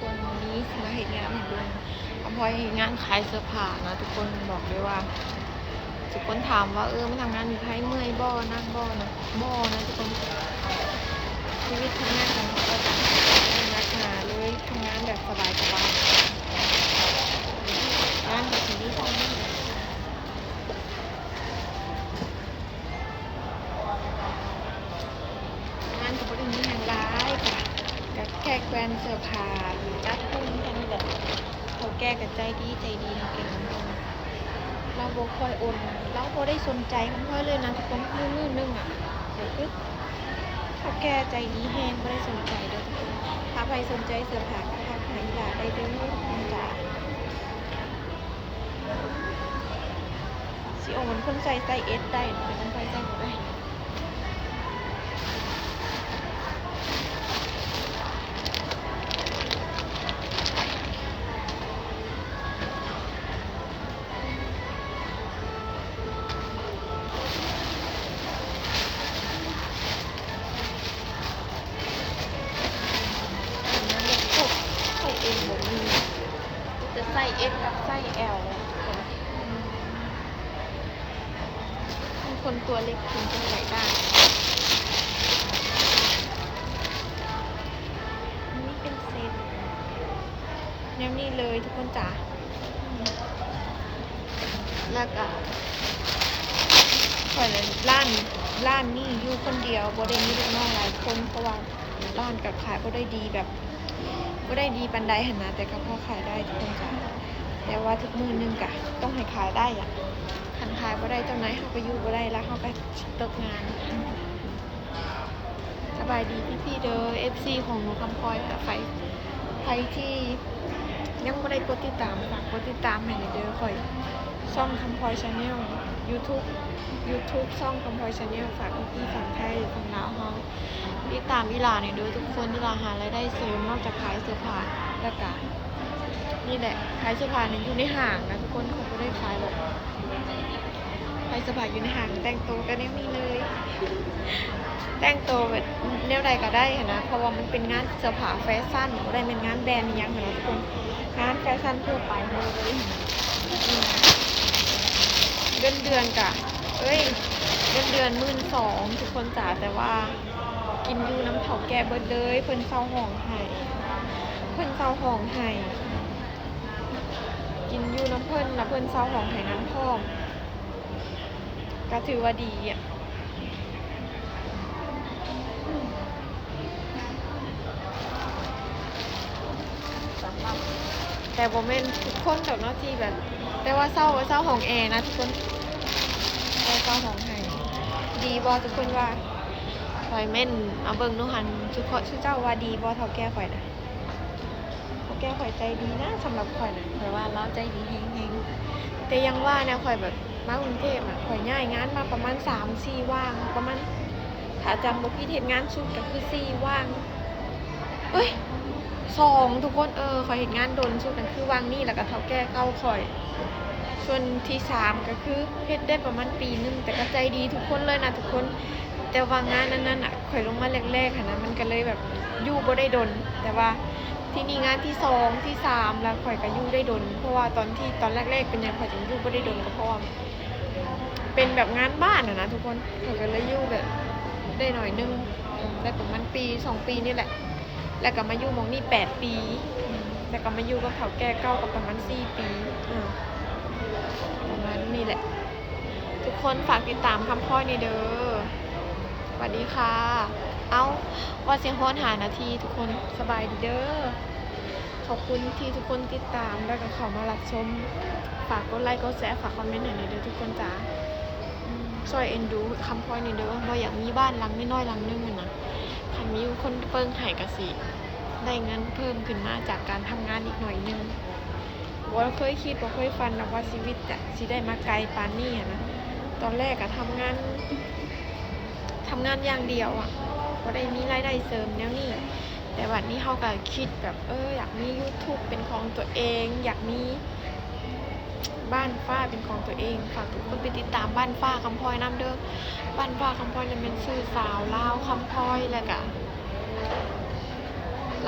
ຄົນ ມື້ນີ້ຊິມາເຮັດງານໃຫ້ເບິ່ງ. ຄຳພອຍເຮັດງານຂາຍເສື້ອຜ້ານະທຸກຄົນ. ບອກເລີຍວ່າ ທຸກຄົນຖາມວ່າ ເອີ ມາທຳງານຢູ່ໄທເມື່ອຍບໍ່ ໜັກບໍ່ນະ? ບໍ່ນະທຸກຄົນ. ຊີວິດທຳງານຂອງເຮົາກໍຈະບໍ່ໜັກໜາເລີຍ, ທຳງານແບບສະບາຍໆ. ງານກໍຊິມີສ່ຳນີ້ແຫຼະ. ງານກໍບໍ່ໄດ້ມີຫຍັງຫຼາຍ ກະ ກະແຄ່ແຂວນເສື້ອຜ້າ ຫຼື ຕັດຫຸ່ນແຄ່ນີ້ແຫຼະ. ເຖົ້າແກ່ກໍໃຈດີ ໃຈດີ ເຖົ້າແກ່ຄຳພອຍ ລາວບໍ່ຄ່ອຍອົນ ລາວບໍ່ໄດ້ສົນໃຈຄຳພອຍເລີຍນະທຸກຄົນ. ມື້ໜຶ່ງອະ ກໍຄືເຖົ້າແກ່ໃຈດີແຮງ ບໍ່ໄດ້ສົນໃຈເດີທຸກຄົນ. ຖ້າໃຜສົນໃຈເສື້ອຜ້າກໍທັກຫາອີ່ຫຼ້າໄດ້ເດີທຸກຄົນຈ້າ. ຊິເອົາເງິນຄົນໃສ່ ໃສ່ເອສໄດ້ ແຕ່ຄົນໄທໃສ່ບໍ່ໄດ້. ໃສ່ເອມບໍ່ມີ ມີແຕ່ໃສ່ເອສກັບໃສ່ແອລ. ຄົນຕົວເລັກເພິ່ນຈະໃສ່ໄດ້. ອັນນີ້ເປັນເຊັດແນວນີ້ເລີຍທຸກຄົນຈ້າ. ແລ້ວກະຂ້ອຍລະ ຮ້ານ ຮ້ານນີ້ຢູ່ຄົນດຽວ ບໍ່ໄດ້ມີລູກນ້ອງຫຼາຍຄົນ ເພາະວ່າຮ້ານກະຂາຍບໍ່ໄດ້ດີແບບ ບໍ່ໄດ້ດີປານໃດຫັ້ນນະ ແຕ່ກະພໍຂາຍໄດ້ທຸກຄົນຈ້າ. ແຕ່ວ່າທຸກມື້ໜຶ່ງກະຕ້ອງໃຫ້ຂາຍໄດ້ອະ. ຄັນຂາຍບໍ່ໄດ້ເຈົ້ານາຍເຮົາກະຢູ່ບໍ່ໄດ້ ລະເຮົາກະຊິຕົກງານ. ສະບາຍດີພີ່ໆເດີ ເອັຟຊີຂອງໜູຄຳພອຍ ໃຜ ໃຜທີ່ຍັງບໍ່ໄດ້ກົດຕິດຕາມ ຝາກກົດຕິດຕາມໃຫ້ແດ່ເດີ. ຂ້ອຍ ຊ່ອງຄຳພອຍແຊນແນວ ຢູທູບ ຢູທູບ ຊ່ອງຄຳພອຍແຊນແນວ. ຝາກພີ່ໆຝັ່ງໄທ ຝັ່ງລາວເຮົາ ຕິດຕາມອີ່ຫຼ້າແດ່ເດີທຸກຄົນ. ອີ່ຫຼ້າຫາລາຍໄດ້ເສີມນອກຈາກຂາຍເສື້ອຜ້າ ແລ້ວກະ ນີ້ແຫຼະ ຂາຍເສື້ອຜ້ານີ້ຢູ່ໃນຫ້າງນະທຸກຄົນ. ຂ້ອຍບໍ່ໄດ້ຂາຍແບບ ຂາຍເສື້ອຜ້າຢູ່ໃນຫ້າງ ແຕ່ງໂຕກໍແນວນີ້ເລີຍ ແຕ່ງໂຕແບບແນວໃດກໍໄດ້ຫັ້ນນະ ເພາະວ່າມັນເປັນງານເສື້ອຜ້າແຟຊັນ ບໍ່ໄດ້ແມ່ນງານແບຣນອີ່ຫຍັງຫັ້ນນະທຸກຄົນ ງານແຟຊັນທົ່ວໄປເລີຍ. ເງິນເດືອນກະ ເອີຍ ເງິນເດືອນໝື່ນສອງທຸກຄົນຈ້າ ແຕ່ວ່າ ກິນຢູ່ນຳເຖົ້າແກ່ເບິດເລີຍ ເພິ່ນເຊົາຫ້ອງໃຫ້ ເພິ່ນເຊົາຫ້ອງໃຫ້ ກິນຢູ່ນຳເພິ່ນ ລະເພິ່ນເຊົາຫ້ອງໃຫ້ນຳພ້ອມ ກະຖືວ່າດີອະ. ສຳລັບ ແຕ່ບໍ່ແມ່ນທຸກຄົນດອກເນາະທີ່ແບບ ແຕ່ວ່າເຊົ່າ ເຊົ່າຫ້ອງແອນະທຸກຄົນ ແຕ່ເຊົ່າຫ້ອງໃຫ້ ດີບໍ່ທຸກຄົນວ່າ? ຂ້ອຍແມ່ນ ເອົາເບິ່ງດູຫັ້ນ ຊຸ ເຈົ້າວ່າດີບໍ່ ເຖົ້າແກ່ຂ້ອຍນະ? ເຖົ້າແກ່ຂ້ອຍໃຈດີນະ ສຳລັບຂ້ອຍນະ ຂ້ອຍວ່າລາວໃຈດີແຮງໆ ແຕ່ຢ່າງວ່ານະ ຂ້ອຍແບບ ມາກຸງເທບນະ ຂ້ອຍຍ້າຍງານມາປະມານສາມສີ່ຫວ່າງ ປະມານ ຖ້າຈຳບໍ່ຜິດເຮັດງານຊຸດກໍຄືສີ່ຫວ່າງ ເອີຍ ສອງທຸກຄົນ ເອີ ຂ້ອຍເຮັດງານດົນສຸດນັ້ນຄືຫວ່າງນີ້ ແລ້ວກໍເຖົ້າແກ່ເກົ່າຂ້ອຍ ສ່ວນທີສາມກໍຄືເຮັດໄດ້ປະມານປີໜຶ່ງ ແຕ່ກໍໃຈດີທຸກຄົນເລີຍນະທຸກຄົນ ແຕ່ວ່າງານອັນນັ້ນນະ ຂ້ອຍລົງມາແລກໆຫັ້ນນະ ມັນກໍເລີຍແບບຢູ່ບໍ່ໄດ້ດົນ ແຕ່ວ່າ ທີ່ນີ້ງານທີສອງ ທີສາມ ແລ້ວຂ້ອຍກໍຢູ່ໄດ້ດົນ ເພາະວ່າຕອນທີ່ ຕອນແລກໆເປັນຫຍັງຂ້ອຍຈຶ່ງຢູ່ບໍ່ໄດ້ດົນ ກໍເພາະວ່າເປັນແບບງານບ້ານຫັ້ນນະທຸກຄົນ ຂ້ອຍກໍເລີຍຢູ່ແບບໄດ້ໜ້ອຍໜຶ່ງ ໄດ້ປະມານປີສອງປີນີ້ແຫຼະ ແລ້ວກໍມາຢູ່ໝ່ອງນີ້ແປດປີ ແລ້ວກໍມາຢູ່ກັບເຖົ້າແກ່ເກົ່າກໍປະມານສີ່ປີ ປະມານນີ້ແຫຼະ ທຸກຄົນຝາກຕິດຕາມຄຳພອຍແດ່ເດີ. ສະຫວັດດີຄ່ະ ເອົ້າ ວ່າຊິຮອດຫ້ານາທີ ທຸກຄົນ ສະບາຍດີເດີ. ຂອບຄຸນທີ່ທຸກຄົນຕິດຕາມ ແລ້ວກໍເຂົ້າມາຮັບຊົມ ຝາກກົດໄລກົດແຊ ຝາກຄອມເມັນໃຫ້ແດ່ເດີທຸກຄົນຈ້າ ອືມ ຊ່ອຍເອັນດູຄຳພອຍແດ່ເດີ ວ່າຢາກມີບ້ານຫຼັງນ້ອຍໆຫຼັງໜຶ່ງຫັ້ນນະ ຄັນມີຄົນເບິ່ງໃຫ້ກໍຊິໄດ້ເງິນເພີ່ມຂຶ້ນມາຈາກການທຳງານອີກໜ້ອຍໜຶ່ງ. ບໍ່ເຄີຍຄິດ ບໍ່ເຄີຍຝັນດອກວ່າຊີວິດຈະຊິໄດ້ມາໄກປານນີ້ຫັ້ນນະ ຕອນແລກກໍທຳງານ ທຳງານຢ່າງດຽວອະ ບໍ່ໄດ້ມີລາຍໄດ້ເສີມແນວນີ້ ແຕ່ບັດນີ້ເຮົາກໍຄິດແບບ ເອີ ຢາກມີຢູທູບເປັນຂອງຕົວເອງ ຢາກມີບ້ານຟ້າເປັນຂອງຕົວເອງ. ຝາກທຸກຄົນໄປຕິດຕາມບ້ານຟ້າຄຳພອຍນຳເດີ ບ້ານຟ້າຄຳພອຍນີ້ແມ່ນຊື່ສາວລາວຄຳພອຍ ແລ້ວກະ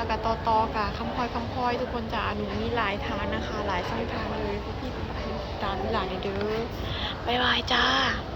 ລ ກະຕໍ່ໆ ກະຄຳພອຍຄຳພອຍທຸກຄົນຈ້າ. ໜູມີຫຼາຍທາງນະຄະ ຫຼາຍຊ່ອງທາງເລີຍ ພີ່ໆ ຕາມຫຼາຍເດີ. ບາຍບາຍຈ້າ.